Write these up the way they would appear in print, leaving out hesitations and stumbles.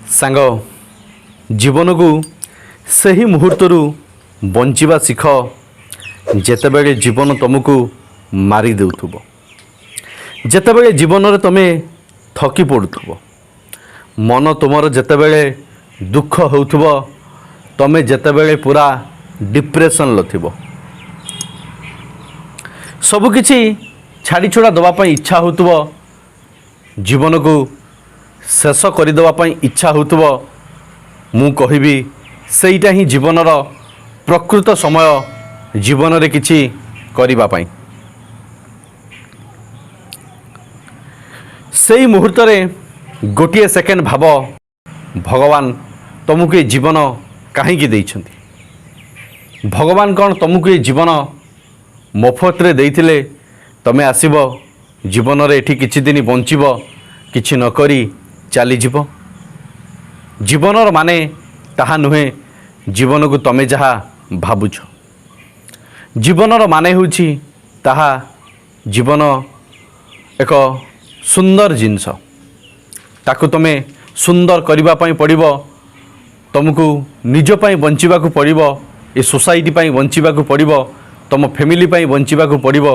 ସାଙ୍ଗ, ଜୀବନକୁ ସେହି ମୁହୂର୍ତ୍ତରୁ ବଞ୍ଚିବା ଶିଖ, ଯେତେବେଳେ ଜୀବନ ତୁମକୁ ମାରି ଦେଉଥିବ, ଯେତେବେଳେ ଜୀବନରେ ତୁମେ ଥକି ପଡ଼ୁଥିବ, ମନ ତୁମର ଯେତେବେଳେ ଦୁଃଖ ହେଉଥିବ, ତୁମେ ଯେତେବେଳେ ପୁରା ଡିପ୍ରେସନ୍ରେ ଥିବ, ସବୁକିଛି ଛାଡ଼ି ଛୁଡ଼ା ଦେବା ପାଇଁ ଇଚ୍ଛା ହେଉଥିବ, ଜୀବନକୁ ଶେଷ କରିଦେବା ପାଇଁ ଇଚ୍ଛା ହେଉଥିବ, ମୁଁ କହିବି ସେଇଟା ହିଁ ଜୀବନର ପ୍ରକୃତ ସମୟ ଜୀବନରେ କିଛି କରିବା ପାଇଁ। ସେଇ ମୁହୂର୍ତ୍ତରେ ଗୋଟିଏ ସେକେଣ୍ଡ ଭାବ, ଭଗବାନ ତୁମକୁ ଏ ଜୀବନ କାହିଁକି ଦେଇଛନ୍ତି? ଭଗବାନ କ'ଣ ତୁମକୁ ଏ ଜୀବନ ମଫତରେ ଦେଇଥିଲେ? ତୁମେ ଆସିବ ଜୀବନରେ, ଏଠି କିଛି ଦିନ ବଞ୍ଚିବ, କିଛି ନ କରି ଚାଲିଯିବ। ଜୀବନର ମାନେ ତାହା ନୁହେଁ ଜୀବନକୁ ତୁମେ ଯାହା ଭାବୁଛ। ଜୀବନର ମାନେ ହେଉଛି ତାହା, ଜୀବନ ଏକ ସୁନ୍ଦର ଜିନିଷ, ତାକୁ ତୁମେ ସୁନ୍ଦର କରିବା ପାଇଁ ପଡ଼ିବ। ତୁମକୁ ନିଜ ପାଇଁ ବଞ୍ଚିବାକୁ ପଡ଼ିବ, ଏ ସୋସାଇଟି ପାଇଁ ବଞ୍ଚିବାକୁ ପଡ଼ିବ, ତୁମ ଫ୍ୟାମିଲି ପାଇଁ ବଞ୍ଚିବାକୁ ପଡ଼ିବ।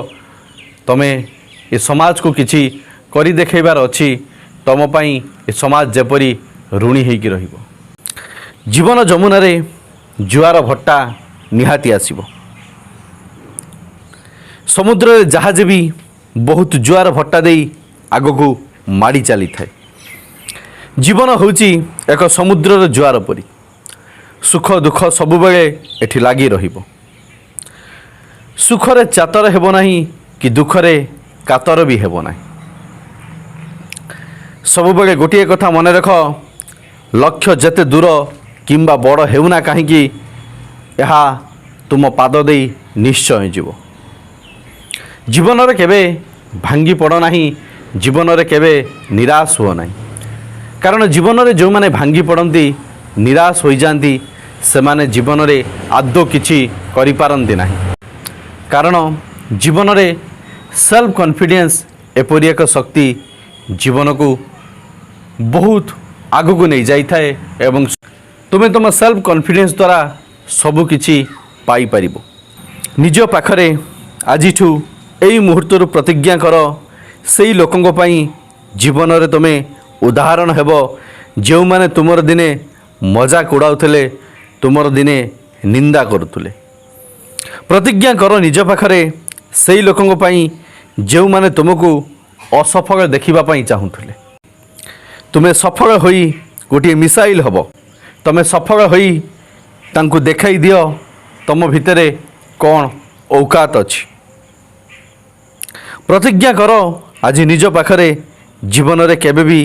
ତୁମେ ଏ ସମାଜକୁ କିଛି କରି ଦେଖାଇବାର ଅଛି, ତୁମ ପାଇଁ ଏ ସମାଜ ଯେପରି ଋଣୀ ହେଇକି ରହିବ। ଜୀବନ ଯମୁନାରେ ଜୁଆର ଭଟ୍ଟା ନିହାତି ଆସିବ। ସମୁଦ୍ରରେ ଜାହାଜ ବି ବହୁତ ଜୁଆର ଭଟ୍ଟା ଦେଇ ଆଗକୁ ମାଡ଼ି ଚାଲିଥାଏ। ଜୀବନ ହେଉଛି ଏକ ସମୁଦ୍ରର ଜୁଆର ପରି, ସୁଖ ଦୁଃଖ ସବୁବେଳେ ଏଠି ଲାଗି ରହିବ। ସୁଖରେ ଚାତର ହେବ ନାହିଁ କି ଦୁଃଖରେ କାତର ବି ହେବ ନାହିଁ। ସବୁବେଳେ ଗୋଟିଏ କଥା ମନେ ରଖ, ଲକ୍ଷ୍ୟ ଯେତେ ଦୂର କିମ୍ବା ବଡ଼ ହେଉନା କାହିଁକି, ଏହା ତୁମ ପାଦ ଦେଇ ନିଶ୍ଚୟ ଯିବ। ଜୀବନରେ କେବେ ଭାଙ୍ଗି ପଡ଼ ନାହିଁ, ଜୀବନରେ କେବେ ନିରାଶ ହୁଅ ନାହିଁ। କାରଣ ଜୀବନରେ ଯେଉଁମାନେ ଭାଙ୍ଗି ପଡ଼ନ୍ତି, ନିରାଶ ହୋଇଯାଆନ୍ତି, ସେମାନେ ଜୀବନରେ ଆଦୌ କିଛି କରିପାରନ୍ତି ନାହିଁ। କାରଣ ଜୀବନରେ ସେଲ୍ଫ କନଫିଡେନ୍ସ ଏପରି ଏକ ଶକ୍ତି, ଜୀବନକୁ ବହୁତ ଆଗକୁ ନେଇଯାଇଥାଏ ଏବଂ ତୁମେ ତୁମ ସେଲ୍ଫ କନଫିଡେନ୍ସ ଦ୍ୱାରା ସବୁକିଛି ପାଇପାରିବ। ନିଜ ପାଖରେ ଆଜିଠୁ ଏଇ ମୁହୂର୍ତ୍ତରୁ ପ୍ରତିଜ୍ଞା କର, ସେଇ ଲୋକଙ୍କ ପାଇଁ ଜୀବନରେ ତୁମେ ଉଦାହରଣ ହେବ, ଯେଉଁମାନେ ତୁମର ଦିନେ ମଜାକ ଉଡ଼ାଉଥିଲେ, ତୁମର ଦିନେ ନିନ୍ଦା କରୁଥିଲେ। ପ୍ରତିଜ୍ଞା କର ନିଜ ପାଖରେ ସେଇ ଲୋକଙ୍କ ପାଇଁ, ଯେଉଁମାନେ ତୁମକୁ ଅସଫଳ ଦେଖିବା ପାଇଁ ଚାହୁଁଥିଲେ। ତୁମେ ସଫଳ ହୋଇ ଗୋଟିଏ ମିସାଇଲ୍ ହେବ। ତୁମେ ସଫଳ ହୋଇ ତାଙ୍କୁ ଦେଖାଇ ଦିଅ ତୁମ ଭିତରେ କ'ଣ ଔକାତ ଅଛି। ପ୍ରତିଜ୍ଞା କର ଆଜି ନିଜ ପାଖରେ, ଜୀବନରେ କେବେ ବି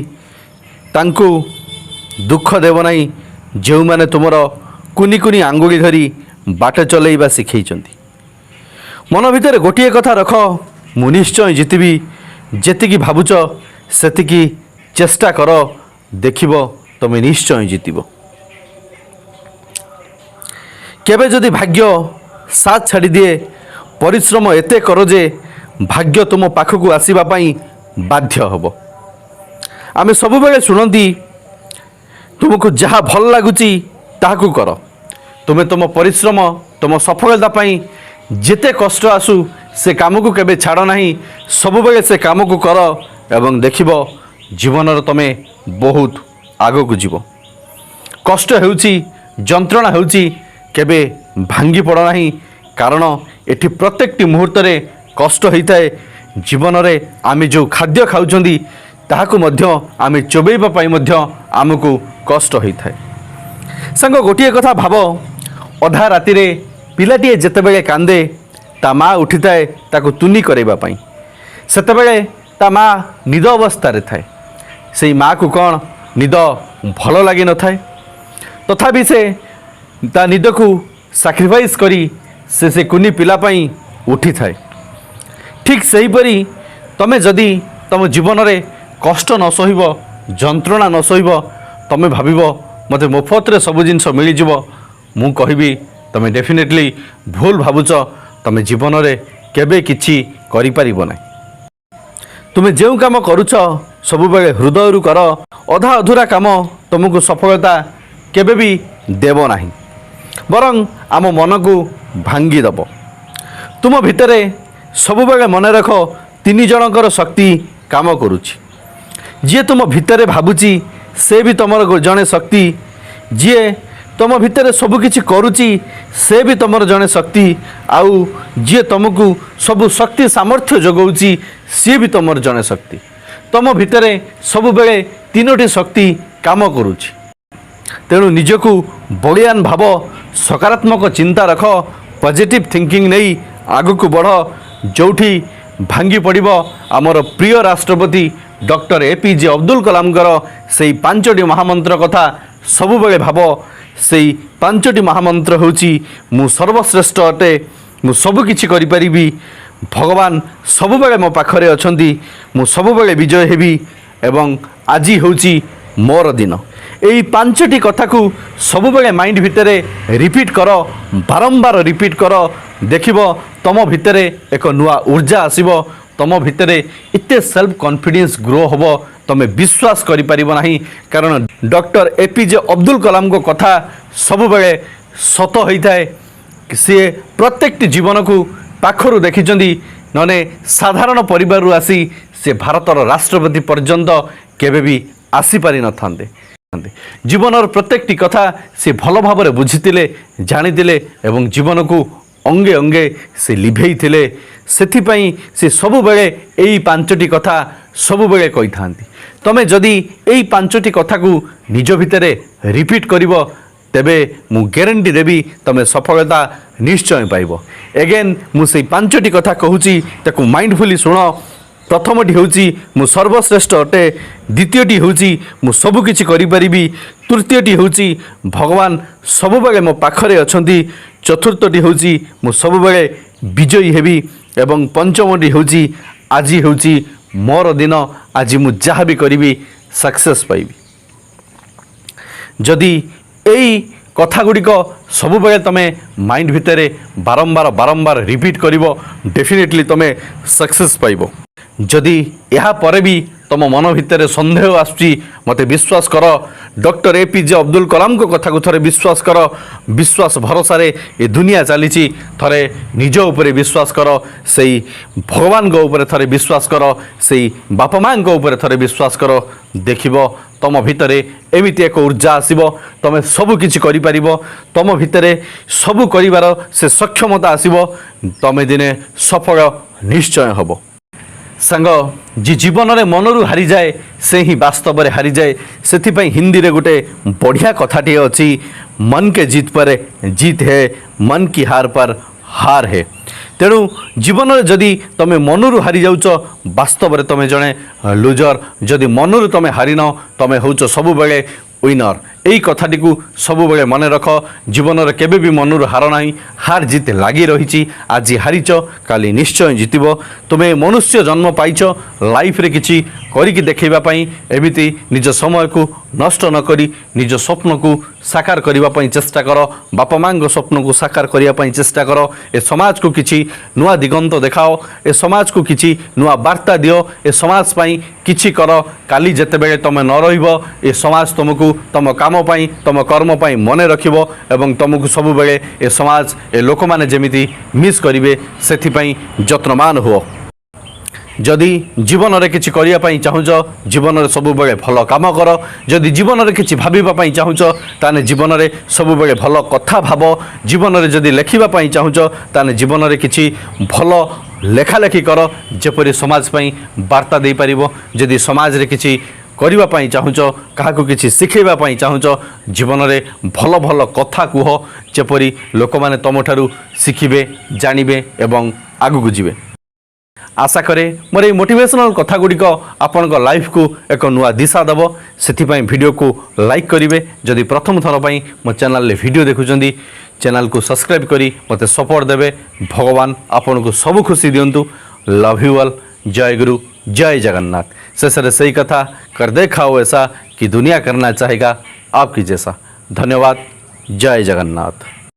ତାଙ୍କୁ ଦୁଃଖ ଦେବ ନାହିଁ, ଯେଉଁମାନେ ତୁମର କୁନି କୁନି ଆଙ୍ଗୁଳି ଧରି ବାଟ ଚଲେଇବା ଶିଖେଇଛନ୍ତି। ମନ ଭିତରେ ଗୋଟିଏ କଥା ରଖ, ମୁଁ ନିଶ୍ଚୟ ଜିତିବି। ଯେତିକି ଭାବୁଛ ସେତିକି ଚେଷ୍ଟା କର, ଦେଖିବ ତୁମେ ନିଶ୍ଚୟ ଜିତିବ। କେବେ ଯଦି ଭାଗ୍ୟ ସାଥ ଛାଡ଼ିଦିଏ, ପରିଶ୍ରମ ଏତେ କର ଯେ ଭାଗ୍ୟ ତୁମ ପାଖକୁ ଆସିବା ପାଇଁ ବାଧ୍ୟ ହେବ। ଆମେ ସବୁବେଳେ ଶୁଣନ୍ତି, ତୁମକୁ ଯାହା ଭଲ ଲାଗୁଛି ତାହାକୁ କର। ତୁମେ ତୁମ ପରିଶ୍ରମ, ତୁମ ସଫଳତା ପାଇଁ ଯେତେ କଷ୍ଟ ଆସୁ, ସେ କାମକୁ କେବେ ଛାଡ଼ ନାହିଁ। ସବୁବେଳେ ସେ କାମକୁ କର ଏବଂ ଦେଖିବ ଜୀବନରେ ତୁମେ ବହୁତ ଆଗକୁ ଯିବ। କଷ୍ଟ ହେଉଛି, ଯନ୍ତ୍ରଣା ହେଉଛି, କେବେ ଭାଙ୍ଗି ପଡ଼ ନାହିଁ। କାରଣ ଏଠି ପ୍ରତ୍ୟେକଟି ମୁହୂର୍ତ୍ତରେ କଷ୍ଟ ହୋଇଥାଏ। ଜୀବନରେ ଆମେ ଯେଉଁ ଖାଦ୍ୟ ଖାଉଛନ୍ତି, ତାହାକୁ ମଧ୍ୟ ଆମେ ଚୋବେଇବା ପାଇଁ ମଧ୍ୟ ଆମକୁ କଷ୍ଟ ହୋଇଥାଏ। ସାଙ୍ଗ, ଗୋଟିଏ କଥା ଭାବ, ଅଧା ରାତିରେ ପିଲାଟିଏ ଯେତେବେଳେ କାନ୍ଦେ, ତା ମା ଉଠିଥାଏ ତାକୁ ତୁନି କରାଇବା ପାଇଁ। ସେତେବେଳେ ତା ମା ନିଦ ଅବସ୍ଥାରେ ଥାଏ। ସେଇ ମାଆକୁ କ'ଣ ନିଦ ଭଲ ଲାଗିନଥାଏ? ତଥାପି ସେ ତା ନିଦକୁ ସାକ୍ରିଫାଇସ୍ କରି ସେ କୁନି ପିଲା ପାଇଁ ଉଠିଥାଏ। ଠିକ୍ ସେହିପରି ତୁମେ ଯଦି ତୁମ ଜୀବନରେ କଷ୍ଟ ନ ସହିବ, ଯନ୍ତ୍ରଣା ନ ସହିବ, ତୁମେ ଭାବିବ ମୋତେ ମଫତରେ ସବୁ ଜିନିଷ ମିଳିଯିବ, ମୁଁ କହିବି ତୁମେ ଡେଫିନେଟଲି ଭୁଲ ଭାବୁଛ। ତୁମେ ଜୀବନରେ କେବେ କିଛି କରିପାରିବ ନାହିଁ। ତୁମେ ଯେଉଁ କାମ କରୁଛ, ସବୁବେଳେ ହୃଦୟରୁ କର। ଅଧା ଅଧୁରା କାମ ତୁମକୁ ସଫଳତା କେବେ ବି ଦେବ ନାହିଁ, ବରଂ ଆମ ମନକୁ ଭାଙ୍ଗିଦେବ। ତୁମ ଭିତରେ ସବୁବେଳେ ମନେ ରଖ, ତିନି ଜଣଙ୍କର ଶକ୍ତି କାମ କରୁଛି। ଯିଏ ତୁମ ଭିତରେ ଭାବୁଛି, ସେ ବି ତୁମର ଜଣେ ଶକ୍ତି। ଯିଏ ତୁମ ଭିତରେ ସବୁକିଛି କରୁଛି, ସେ ବି ତୁମର ଜଣେ ଶକ୍ତି। ଆଉ ଯିଏ ତୁମକୁ ସବୁ ଶକ୍ତି ସାମର୍ଥ୍ୟ ଯୋଗାଉଛି, ସିଏ ବି ତୁମର ଜଣେ ଶକ୍ତି। ତୁମ ଭିତରେ ସବୁବେଳେ ତିନୋଟି ଶକ୍ତି କାମ କରୁଛି। ତେଣୁ ନିଜକୁ ବଳିଆନ ଭାବ, ସକାରାତ୍ମକ ଚିନ୍ତା ରଖ, ପଜିଟିଭ୍ ଥିଙ୍କିଂ ନେଇ ଆଗକୁ ବଢ଼। ଯେଉଁଠି ଭାଙ୍ଗି ପଡ଼ିବ, ଆମର ପ୍ରିୟ ରାଷ୍ଟ୍ରପତି ଡକ୍ଟର ଏପିଜେ ଅବଦୁଲ କଲାମଙ୍କର ସେଇ ପାଞ୍ଚଟି ମହାମନ୍ତ୍ର କଥା ସବୁବେଳେ ଭାବ। ସେଇ ପାଞ୍ଚଟି ମହାମନ୍ତ୍ର ହେଉଛି, ମୁଁ ସର୍ବଶ୍ରେଷ୍ଠ ଅଟେ, ମୁଁ ସବୁକିଛି କରିପାରିବି, ଭଗବାନ ସବୁବେଳେ ମୋ ପାଖରେ ଅଛନ୍ତି, ମୁଁ ସବୁବେଳେ ବିଜୟ ହେବି ଏବଂ ଆଜି ହେଉଛି ମୋର ଦିନ। ଏଇ ପାଞ୍ଚଟି କଥାକୁ ସବୁବେଳେ ମାଇଣ୍ଡ ଭିତରେ ରିପିଟ୍ କର, ବାରମ୍ବାର ରିପିଟ୍ କର। ଦେଖିବ, ତୁମ ଭିତରେ ଏକ ନୂଆ ଉର୍ଜା ଆସିବ। ତୁମ ଭିତରେ ଏତେ ସେଲ୍ଫ କନଫିଡେନ୍ସ ଗ୍ରୋ ହେବ, ତୁମେ ବିଶ୍ୱାସ କରିପାରିବ ନାହିଁ। କାରଣ ଡକ୍ଟର ଏପିଜେ ଅବଦୁଲ କଲାମଙ୍କ କଥା ସବୁବେଳେ ସତ ହୋଇଥାଏ। ସିଏ ପ୍ରତ୍ୟେକଟି ଜୀବନକୁ ପାଖରୁ ଦେଖିଛନ୍ତି। ନହେଲେ ସାଧାରଣ ପରିବାରରୁ ଆସି ସେ ଭାରତର ରାଷ୍ଟ୍ରପତି ପର୍ଯ୍ୟନ୍ତ କେବେ ବି ଆସିପାରିନଥାନ୍ତେ। ଜୀବନର ପ୍ରତ୍ୟେକଟି କଥା ସେ ଭଲ ଭାବରେ ବୁଝିଥିଲେ, ଜାଣିଥିଲେ ଏବଂ ଜୀବନକୁ ଅଙ୍ଗେ ଅଙ୍ଗେ ସେ ଲିଭେଇଥିଲେ। ସେଥିପାଇଁ ସେ ସବୁବେଳେ ଏଇ ପାଞ୍ଚଟି କଥା ସବୁବେଳେ କହିଥାନ୍ତି। ତମେ ଯଦି ଏଇ ପାଞ୍ଚଟି କଥାକୁ ନିଜ ଭିତରେ ରିପିଟ୍ କରିବ, ତେବେ ମୁଁ ଗ୍ୟାରେଣ୍ଟି ଦେବି, ତମେ ସଫଳତା ନିଶ୍ଚୟ ପାଇବ। ଏଗେନ୍ ମୁଁ ସେଇ ପାଞ୍ଚଟି କଥା କହୁଛି, ତାକୁ ମାଇଣ୍ଡଫୁଲି ଶୁଣ। ପ୍ରଥମଟି ହେଉଛି, ମୁଁ ସର୍ବଶ୍ରେଷ୍ଠ ଅଟେ। ଦ୍ୱିତୀୟଟି ହେଉଛି, ମୁଁ ସବୁକିଛି କରିପାରିବି। ତୃତୀୟଟି ହେଉଛି, ଭଗବାନ ସବୁବେଳେ ମୋ ପାଖରେ ଅଛନ୍ତି। ଚତୁର୍ଥଟି ହେଉଛି, ମୁଁ ସବୁବେଳେ ବିଜୟୀ ହେବି। ଏବଂ ପଞ୍ଚମଟି ହେଉଛି, ଆଜି ହେଉଛି ମୋର ଦିନ, ଆଜି ମୁଁ ଯାହା ବି କରିବି ସକ୍ସେସ୍ ପାଇବି। ଯଦି ଏଇ କଥା ଗୁଡ଼ିକ ସବୁବେଳେ ତୁମେ ମାଇଣ୍ଡ ଭିତରେ ବାରମ୍ବାର ବାରମ୍ବାର ରିପିଟ୍ କରିବ, ଡେଫିନେଟଲି ତୁମେ ସକ୍ସେସ୍ ପାଇବ। ଯଦି ଏହାପରେ ବି ତୁମ ମନ ଭିତରେ ସନ୍ଦେହ ଆସୁଛି, ମୋତେ ବିଶ୍ୱାସ କର, ଡକ୍ଟର ଏପିଜେ ଅବଦୁଲ କଲାମଙ୍କ କଥାକୁ ଥରେ ବିଶ୍ୱାସ କର। ବିଶ୍ୱାସ ଭରସାରେ ଏ ଦୁନିଆ ଚାଲିଛି। ଥରେ ନିଜ ଉପରେ ବିଶ୍ୱାସ କର, ସେଇ ଭଗବାନଙ୍କ ଉପରେ ଥରେ ବିଶ୍ୱାସ କର, ସେଇ ବାପା ମାଆଙ୍କ ଉପରେ ଥରେ ବିଶ୍ୱାସ କର। ଦେଖିବ, ତୁମ ଭିତରେ ଏମିତି ଏକ ଉର୍ଜା ଆସିବ, ତୁମେ ସବୁ କିଛି କରିପାରିବ। ତୁମ ଭିତରେ ସବୁ କରିବାର ସେ ସକ୍ଷମତା ଆସିବ। ତୁମେ ଦିନେ ସଫଳ ନିଶ୍ଚୟ ହେବ। ସାଙ୍ଗ, ଯିଏ ଜୀବନରେ ମନରୁ ହାରିଯାଏ, ସେ ହିଁ ବାସ୍ତବରେ ହାରିଯାଏ। ସେଥିପାଇଁ ହିନ୍ଦୀରେ ଗୋଟେ ବଢ଼ିଆ କଥାଟିଏ ଅଛି, "मन के जीत पर जीत है, मन की हार पर हार है।" ତେଣୁ ଜୀବନରେ ଯଦି ତୁମେ ମନରୁ ହାରିଯାଉଛ, ବାସ୍ତବରେ ତୁମେ ଜଣେ ଲୁଜର। ଯଦି ମନରୁ ତୁମେ ହାରିନ, ତୁମେ ହେଉଛ ସବୁବେଳେ ୱିନର୍। ଏଇ କଥାଟିକୁ ସବୁବେଳେ ମନେ ରଖ। ଜୀବନରେ କେବେ ବି ମନରୁ ହାର ନାହିଁ। ହାର ଜିତ ଲାଗି ରହିଛି। ଆଜି ହାରିଛ, କାଲି ନିଶ୍ଚୟ ଜିତିବ। ତୁମେ ମନୁଷ୍ୟ ଜନ୍ମ ପାଇଛ ଲାଇଫରେ କିଛି କରିକି ଦେଖାଇବା ପାଇଁ। ଏମିତି ନିଜ ସମୟକୁ ନଷ୍ଟ ନ କରି ନିଜ ସ୍ୱପ୍ନକୁ ସାକାର କରିବା ପାଇଁ ଚେଷ୍ଟା କର। ବାପା ମାଆଙ୍କ ସ୍ୱପ୍ନକୁ ସାକାର କରିବା ପାଇଁ ଚେଷ୍ଟା କର। ଏ ସମାଜକୁ କିଛି ନୂଆ ଦିଗନ୍ତ ଦେଖାଅ। ଏ ସମାଜକୁ କିଛି ନୂଆ ବାର୍ତ୍ତା ଦିଅ। ଏ ସମାଜ ପାଇଁ କିଛି କର। କାଲି ଯେତେବେଳେ ତୁମେ ନ ରହିବ, ଏ ସମାଜ ତୁମକୁ ତୁମ କାମ ପାଇଁ, ତୁମ କର୍ମ ପାଇଁ ମନେ ରଖିବ ଏବଂ ତୁମକୁ ସବୁବେଳେ ଏ ସମାଜ, ଏ ଲୋକମାନେ ଯେମିତି ମିସ୍ କରିବେ, ସେଥିପାଇଁ ଯତ୍ନବାନ ହୁଅ। ଯଦି ଜୀବନରେ କିଛି କରିବା ପାଇଁ ଚାହୁଁଛ, ଜୀବନରେ ସବୁବେଳେ ଭଲ କାମ କର। ଯଦି ଜୀବନରେ କିଛି ଭାବିବା ପାଇଁ ଚାହୁଁଛ, ତାହେଲେ ଜୀବନରେ ସବୁବେଳେ ଭଲ କଥା ଭାବ। ଜୀବନରେ ଯଦି ଲେଖିବା ପାଇଁ ଚାହୁଁଛ, ତାହେଲେ ଜୀବନରେ କିଛି ଭଲ ଲେଖାଲେଖି କର, ଯେପରି ସମାଜ ପାଇଁ ବାର୍ତ୍ତା ଦେଇପାରିବ। ଯଦି ସମାଜରେ କିଛି କରିବା ପାଇଁ ଚାହୁଁଛ, କାହାକୁ କିଛି ଶିଖେଇବା ପାଇଁ ଚାହୁଁଛ, ଜୀବନରେ ଭଲ ଭଲ କଥା କୁହ, ଯେପରି ଲୋକମାନେ ତୁମଠାରୁ ଶିଖିବେ, ଜାଣିବେ ଏବଂ ଆଗକୁ ଯିବେ। ଆଶା କରେ, ମୋର ଏଇ ମୋଟିଭେସନାଲ୍ କଥା ଗୁଡ଼ିକ ଆପଣଙ୍କ ଲାଇଫକୁ ଏକ ନୂଆ ଦିଶା ଦେବ। ସେଥିପାଇଁ ଭିଡ଼ିଓକୁ ଲାଇକ୍ କରିବେ। ଯଦି ପ୍ରଥମ ଥର ପାଇଁ ମୋ ଚ୍ୟାନେଲରେ ଭିଡ଼ିଓ ଦେଖୁଛନ୍ତି, ଚ୍ୟାନେଲକୁ ସବସ୍କ୍ରାଇବ୍ କରି ମୋତେ ସପୋର୍ଟ ଦେବେ। ଭଗବାନ ଆପଣଙ୍କୁ ସବୁ ଖୁସି ଦିଅନ୍ତୁ। Love you all. ଜୟ ଗୁରୁ, ଜୟ ଜଗନ୍ନାଥ। ଶେଷରେ ସେଇ କଥା, कर दिखाओ ऐसा कि दुनिया करना चाहेगा आपकी जैसा। ଧନ୍ୟବାଦ। ଜୟ ଜଗନ୍ନାଥ।